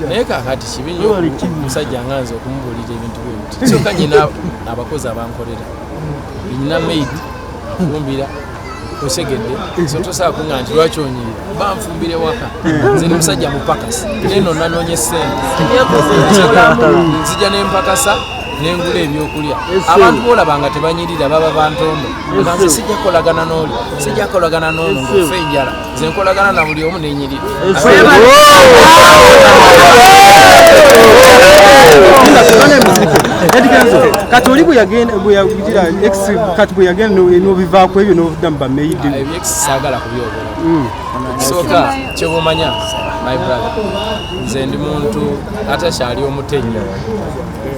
Naye kakati kibi nnyo omusajja nga nze okumubuulira ebintu bwe biti. Kyokka nyina abakozi abankolera, nyina maid afumbira, osegedde. So tosobola kuŋŋa nti lwaki onyirira, banfumbire waka. Nze ndi musajja mupakasi, neno nanoonya essente, nzija nempakasa nengula ebyokulya. Abantu bolaba nga tebanyirira baba bantondo. Nga nze sijja kukolagana n'oli, sijja kukolagana n'ono ng'ofa enjala. Nze nkolagana na buli omu nenyirira. Eddy Kenzo, kati oli bwe yagenda, bwe yagira ex, kati bwe yagenda n'obivaako ebyo n'ovudda mu ba maid. Ebye ex saagala kubyogera. Kisooka kyoba omanya, my brother, nze ndi muntu atakyali omuto ennyo,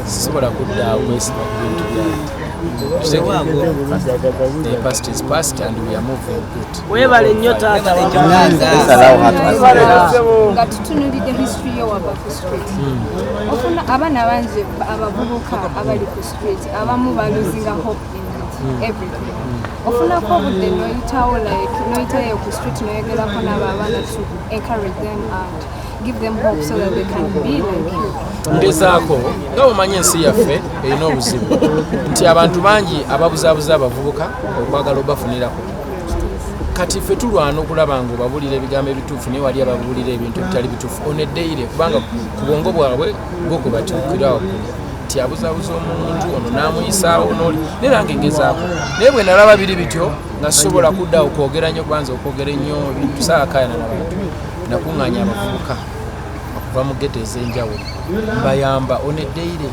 sisobola kudda kwesiba ku bintu byange. The past is past and we are moving good. Webale nnyo, taata. Let's allow her to ask. Nga tutunulidde history yo wava ku street, ofuna abaana bangi abavubuka abali ku street, abamu balosinga hope in everything. Ofunako obudde noyitawo, like noyitayo ku street noyogerako n'abo abaana to encourage them and give them hope so that they can be like you? Ngezaako. Nga bwemanyi, ensi yaffe erina obuzibu nti abantu bangi ababuzaabuza abavubuka okwagala obafunirako. Kati ffe tulwana okulaba nga obabuulira ebigambo ebituufu, naye wali ababuulira ebintu ebitali bituufu oneddeire, kubanga ku bwongo bwabwe bwo kubatuukira waggulu nti abuzaabuza omuntu ono n'amuyisaawo noli. Naye nange ngezaako, naye bwe nalaba biri bityo nga sisobola kuddawo kwogera nnyo, kubanza okwogera ennyo ebintu saakayana nabantu. Nakuŋŋaanya abavubuka okuva mu ghetto ez'enjawulo, mbayamba oneddeire,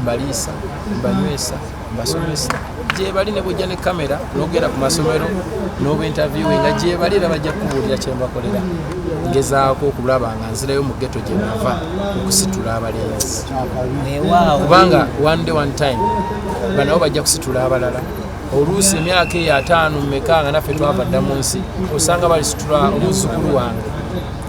mbaliisa, mbanywesa, mbasomesa. Gyebali ne bwejja ne kamera n'ogenda ku masomero n'oba interview nga gyebali, era bajja kukubuulira kyembakolera. Ngezaako okulaba nga nzirayo mu ghetto gye nava okusitula abalenzi, kubanga one day, one time banabo bajja kusitula abalala. Oluusi emyaka eyo 50 mumeka nga naffe twava dda mu nsi, osanga balisitula omuzzukulu wange,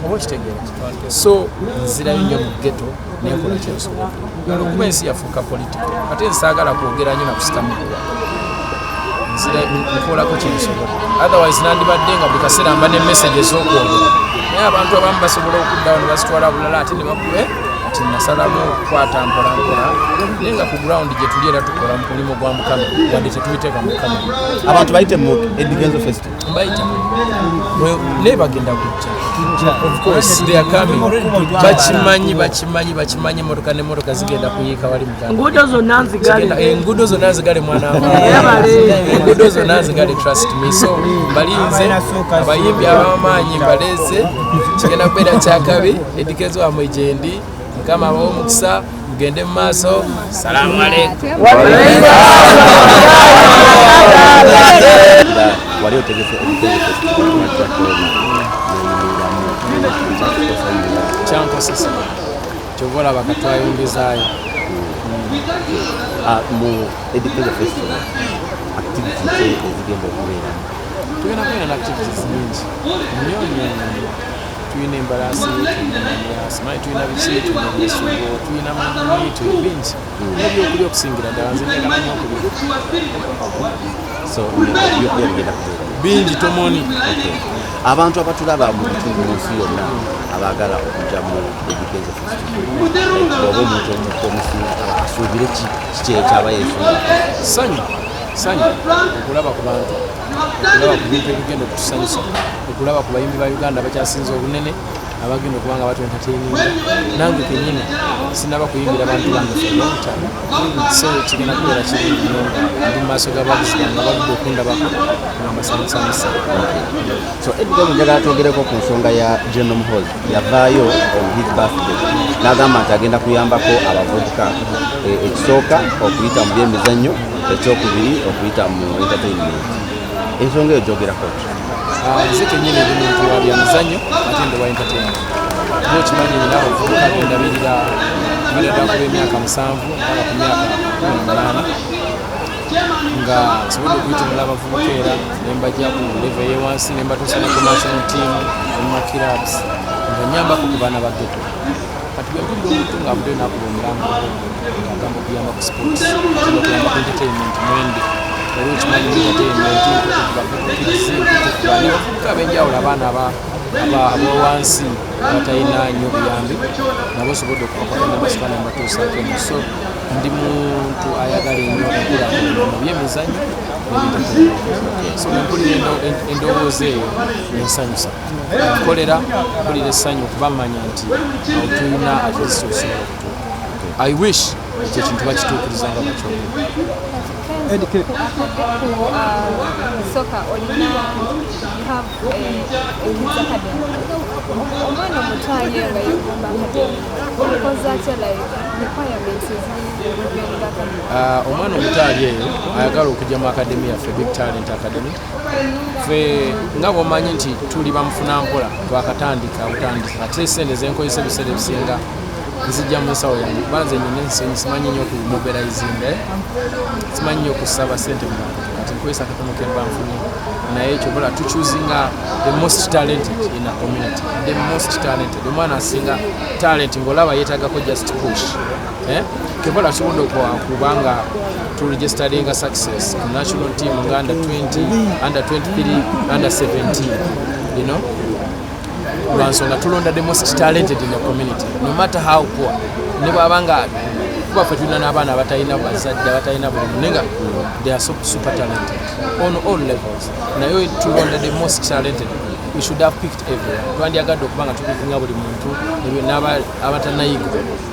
oba okitegeera. So nzirayo nnyo mu ghetto nenkola kyensobola, olwokuba ensi yafuuka political, ate nsaagala kwogera nnyo nakusikamukuwa. Nzira nkolako kyensobola, otherwise nandibadde nga buli kaseera mba ne message ez'okwogera, naye abantu abamu basobola okuddawo ne bazitwala bulala ate ne bakuwe. Ati nasalamu okukwata mpola mpola, naye nga ku ground gye tuli era tukola mu mulimu gwa Mukama, wadde tetubiteeka mu kamera. Abantu bayite mu Eddy Kenzo Festival. Mbayita naye bagenda kujja. Of course they are coming. Bakimanyi, bakimanyi, bakimanyi. Emotoka nemotoka zigenda kuyiika wali mu Uganda. Enguudo zonna nzigale. Enguudo zonna nzigale, mwana wange. Webale. Enguudo zonna nzigale, trust me. So mbalinze abayimbi ab'amaanyi, mbaleeze, kigenda kubeera kyakabi. Eddy Kenzo wamwe gyendi. Mukama abawe omukisa, mugende mu maaso. Salaamu aleikum. Wali otegese Eddy Kenzo Festival, wajja corona neyimiriramu. Kyankosesa, kyova olaba katwayongezaayo. Mu Eddy Kenzo Festival activities ezigenda okubeera? Tugenda kubeera na activities nyingi nnyo nnyo nnyo. Tulina embalaasi, tulina simanyi, tulina biki, tulina emisugo, tulina manyini, tuli bingi n'ebyokulya. Okusingira ddala nze njagala nnyo okulya. So ebyokulya bigenda kubeera bingi tomoni. Okay. Abantu abatulaba mu bitundu mu nsi yonna abaagala okujja mu Eddy Kenzo Festival, like oba omuntu omusinga asuubire ki? Kiki ekyaba yeesuubira? Sanyu, sanyu okulaba ku bantu, okulaba ku bintu ebigenda okutusanyusa, okulaba ku bayimbi ba Uganda abakyasinze obunene abagenda okuba nga batu entertaininga. Nange kenyini sinaba kuyimbira bantu bange for long time, so kigenda kubeera kirungi nnyo nga ndi mu maaso g'abaguzi bange abaludde okundabako nga mbasanyusanyusa. So Eddy Kenzo, njagala twogereko ku nsonga ya General Muhoozi. Yavaayo on his birthday n'agamba nti agenda kuyambako abavubuka, ekisooka okuyita mu byemizannyo, ekyokubiri okuyita mu entertainment. Ensonga eyo gyogerako ki? Ah, nze kenyini ndi muntu wa byamizannyo ate ndi wa entertainment. Oba okimanyi, nina abavubuka bendabirira kubeera ddala kuba emyaka 7 mpaka ku myaka 18, nga nsobodde okuyitimula abavubuka era nembajja ku level eyewansi nembatuusa ne ku national team ne mu clubs, nga nyambako ku baana ba ghetto. Kati bwe mpulira omuntu ng'avuddeyo n'akuba omulango ng'agamba okuyamba ku sports ate n'okuyamba ku entertainment, mwende. Era okimanyi, mu entertainment nkutukuba kids, nkutukuba abavubuka ab'enjawulo, abaana aba Abowansi abatalina nnyo buyambi nabo nsobodde okubakwata nabasika nembatuusaako eno. So ndi muntu ayagala ennyo enkulaakulana mu byemizannyo n'ebintu. So mpulira endowooza eyo ensanyusa, nkolera mpulira essanyu okuba mmanya nti awo tulina at least okusobola okutuuka. I wish ekyo ekintu bakituukiriza nga bakyogera. Eddie K- Ku soccer olina, you have a kids academy. Omwana omuto aliyo nga yegomba academy, omukozi atya, like requirements eziri academy? Omwana omuto ali eyo ayagala okujja mu academy yaffe, Big Talent Academy, ffe nga bwomanyi nti tuli bamufuna mpola, twakatandika butandika, ate sente zenkozesa ebiseera ebisinga nzijja mu nsawo yange, kuba nze nyina ensonyi, simanyi nnyo okumobilizinga, simanyi nnyo okusaba sente mu bantu. Kati nkozesa katono kemba nfunye, naye kyobola tuchoosinga the most talented in a community, the most talented, omwana asinga talent ng'olaba yeetagako just push, eh? Kyobola tusobodde kubanga turegisteringa success ku national team nga under 20, under 23, under 17, lwansonga tulonda the most talented in the community, no matter how poor. Ne bwabanga kuba ffe tulina n'abaana abatalina bazadde, abatalina buli, naye nga they are so super talented on all levels, naye tulonda the most talented. We should have picked everyone. Twandyagadde okuba nga tupickinga buli muntu abatanayiga,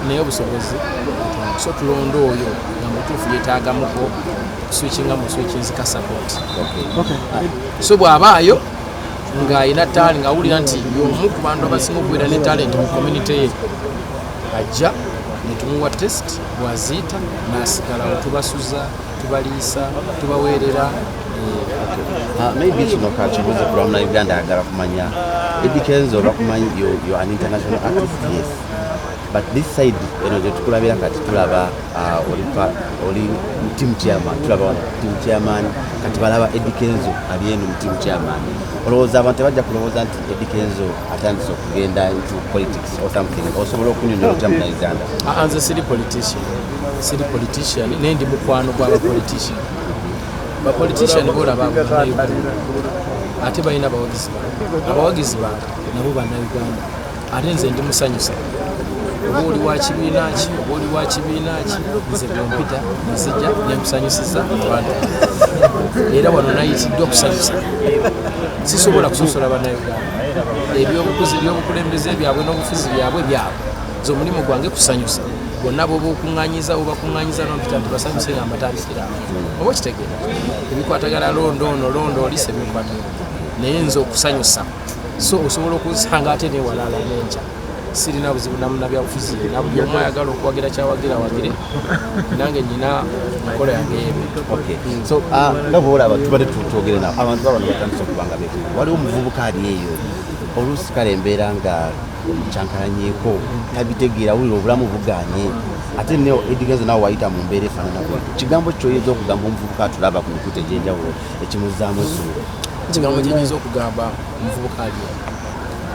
naye obusobozi butono. So tulonda oyo nga mutuufu yeetaagamuko switchinga mu switchings ka support. So bw'abaayo ng'alina talent, ng'awulira nti y'omu ku bantu abasinga okubeera ne talent mu community ye, ajja netumuwa test, bw'aziita n'asigalawo. Tubasuza, tubaliisa, tubaweerera. Maybe kino kakibuuze ku lwa Uganda ayagala kumanya. Eddy Kenzo, bakumanyi you an international artist, yes, but this side eno gye tukulabira kati tulaba oli mu team chairman, tulaba wano team chairman, kati balaba Eddy Kenzo ali eno mu team chairman. Olowooza abantu tebajja kulowooza nti Eddy Kenzo atandise okugenda into politics or something? Osobola okunyonyola otya muna Uganda? Ah, nze siri politician, siri politician, naye ndi mukwano gw'abapolitician. Bapolitician bolaba abo Bannayuganda, ate balina abawagizi baabwe, abawagizi baabwe nabo Bannayuganda, ate nze ndi musanyusa. Oba oli wa kibiina ki, oba oli wa kibiina ki, nze bwompita nzija nenkusanyusiza abantu. Era wano nayitiddwa kusanyusa, sisobola kusosola Bannayuganda. Ebyobukuzi, ebyobukulembeze byabwe n'obufuzi byabwe byabwe, nze omulimu gwange kusanyusa. Bonna boba okuŋŋanyiza, obakuŋŋanyiza nompita nti basanyuse nga mbatandikira, oba okitegeera ebikwatagana, londo ono, londo oli, sebikwatagana, naye nze okusanyusa. So osobola okunsanga ate newalala nenkya, sirina buzibu namunabyabufuzi yenna. Buli omu ayagala okuwagira kyawagira awagire, nange nyina enkola yange y'ebintu. Okay. So nga bwolaba tubadde twogere nawe, abantu babano batandise okuba nga beekuuma. Waliwo omuvubuka ali eyo, oluusi kale embeera nga kyankalanyeko, tabitegeera, wulira obulamu buganye, ate ne Eddy Kenzo nawe wayita mu mbeera efaanana bwetyo. Kigambo kyoyinza okugamba omuvubuka atulaba ku mikutu egy'enjawulo ekimuzzaamu essuubi? Ekigambo kyenyinza okugamba omuvubuka ali eyo,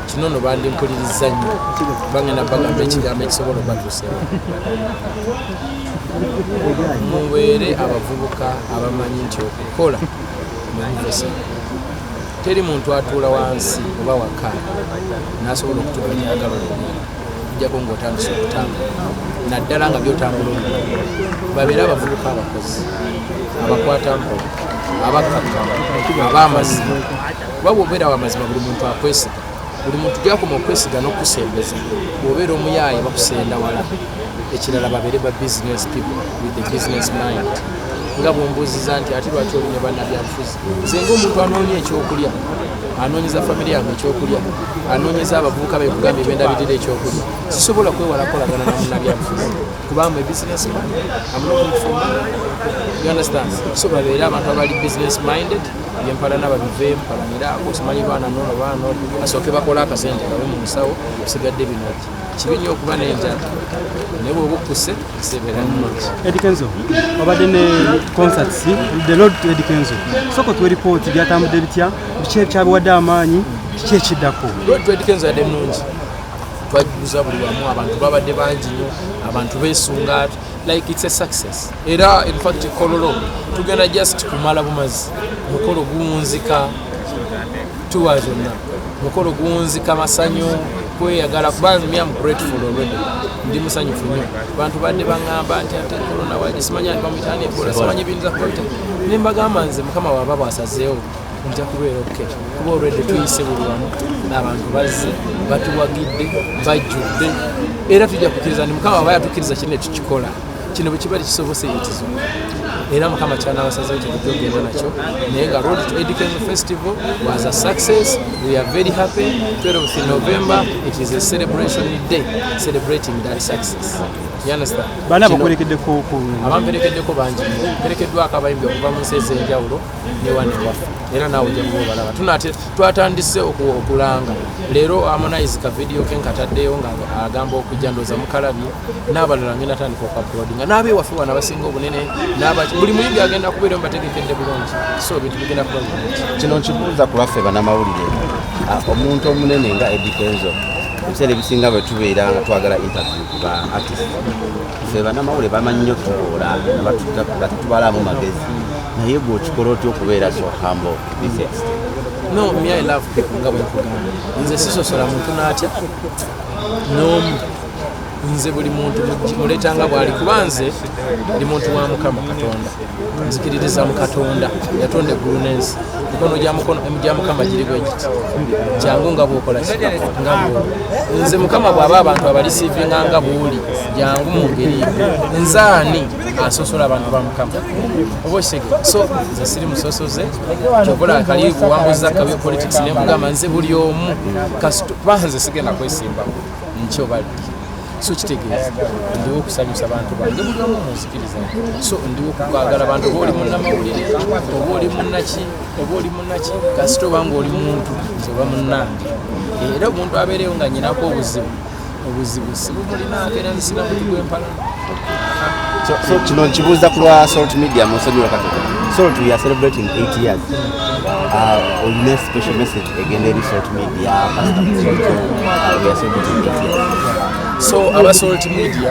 kino no bandimpuliriza nnyo, bagenda bagamba ekigambo ekisobola obatuusewo. Mubeere abavubuka abamanyi nti okukola mwemuva. Teri muntu atuula wansi oba waka n'asobola okutuuka kyayagala okubeera, ojjako ng'otandise okutambula, naddala nga byotambula obimanyi. Babeere abavubuka abakozi, abakwata mpola, abakkakkama, ab'amazima, kuba bw'obeera wamazima buli muntu akwesiga, buli muntu gyakoma okwesiga n'okusembeza. Bw'obeera omuyaaye bakusenda wala. Ekirala, babeere ba business people with the business mind. Nga bwombuuziza nti ate lwaki oli ne bannabyabufuzi, nze ngaomuntu anoonya ekyokulya, anoonyeza famire yange ekyokulya, anoonyeza abavubuka bekugambye bendabirira ekyokulya, sisobola kwewala kolagana na munnabyabufuzi kubanga a business man, I'm looking for money, you understand? So babeere abantu abali business minded. Byempalana babiveemu, palaniraako simanyi baana nono baana oli, basooke bakole akasente kabe mu nsawo, bisigadde bino kibi nnyo okuba n'enjala, naye bw'oba okkuse sebeera nnungi. Eddy Kenzo, wabadde ne concerts, The Road to Eddy Kenzo. Sooka otuwe ripooti, byatambudde bitya, biki ekyabiwadde amaanyi, kiki ekiddako? Road to Eddy Kenzo yadde nnungi, twajjuza buli wamu, abantu babadde bangi nnyo, abantu beesunga, like it's a success. Era in fact Kololo tugenda just kumala bumazi mukolo guwunzika tuwa zonna. Mukolo gunzika masanyu, kweyagala, kuba me am grateful already, ndi musanyufu nnyo. Bantu badde baŋŋamba nti ate corona waje, simanyi ani bamuyita Ebola, simanyi biyinza kuba bitya, ne mbagamba nze Mukama waba bwasazeewo nja kubeera okay, kuba already tuyise buli wamu, abantu bazze batuwagidde, bajjudde, era tujja kukkiriza nti Mukama waba yatukkiriza kino tukikola. Kino bwe kiba tekisobose, ekizo era Mukama kyanabasazeewo kyetujja okugenda nakyo. Naye nga Road to Eddy Kenzo Festival was a success. We are very happy. 12th November, it is a celebration day, celebrating that success, you understand? Bana bakwerekeddeko ku Abamperekeddeko bangi nnyo. Mperekeddwako abayimbi okuva mu nsi ez'enjawulo ne wano ewaffe, era naawe ojja kuba obalaba. Tunate twatandise okulanga leero Harmonize ka video ke nkataddeyo nga agamba okujja, ndowooza mukalabye. N'abalala ngenda tandika okuuploadinga, n'abewaffe wano abasinga obunene, buli muyimbi agenda kubeera, mubategekedde bulungi, so ebintu bigenda kuba bulungi. Kino nkibuuza ku lwaffe bannamawulire. Omuntu omunene nga Eddy Kenzo, ebiseera ebisinga bwe tubeera nga twagala interview ku ba artist, ffe bannamawulire bamanyi nnyo tukoola nga tetubalaamu magezi, naye gwe okikola otya okubeera so humble to this extent? No, me, I love people. Nga bwe nkugamba, nze sisosola muntu n'atya n'omu. Nze buli muntu muleetanga bw'ali, kuba nze ndi muntu wa Mukama Katonda, nzikiririza mu Katonda yatonda eggulu n'ensi. Mikono gya Mukama giri bwe giti, jangu nga bw'okola ki, nga bw'oli. Nze Mukama bw'aba abantu abareceivinga nga bw'oli, jangu mu ngeri yo. Nze ani asosola abantu ba Mukama? Oba okitege? So nze siri musosoze. Kyobola kali buwambuza kabi politics, nemugamba nze buli omu kuba nze sigenda kwesimbawo nkyo balli. So kitegeeza ndiwo okusanyusa bantu bange, buli omu munzikiriza. So ndiwo okwagala bantu, oba oli munnamawulire, oba oli munnaki, oba oli munnaki, kasita oba nga oli muntu, nze oba munnange. Era omuntu abeereyo nga nyinako obuzibu, obuzibu sibumulinaako, era nze sina mutu gwempalana. So kino nkibuuza ku lwa Salt Media, munsonyiwe katono. Salt, we are celebrating 8 years. Olina special message egenda eri Salt Media, Pastor Salt? We are celebrating 8 years. So aba Salt Media,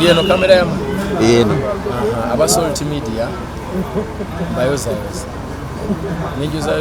yeno kamera yamu? Eno. Aha, aba Salt Media mbayozayoza nejozayoza.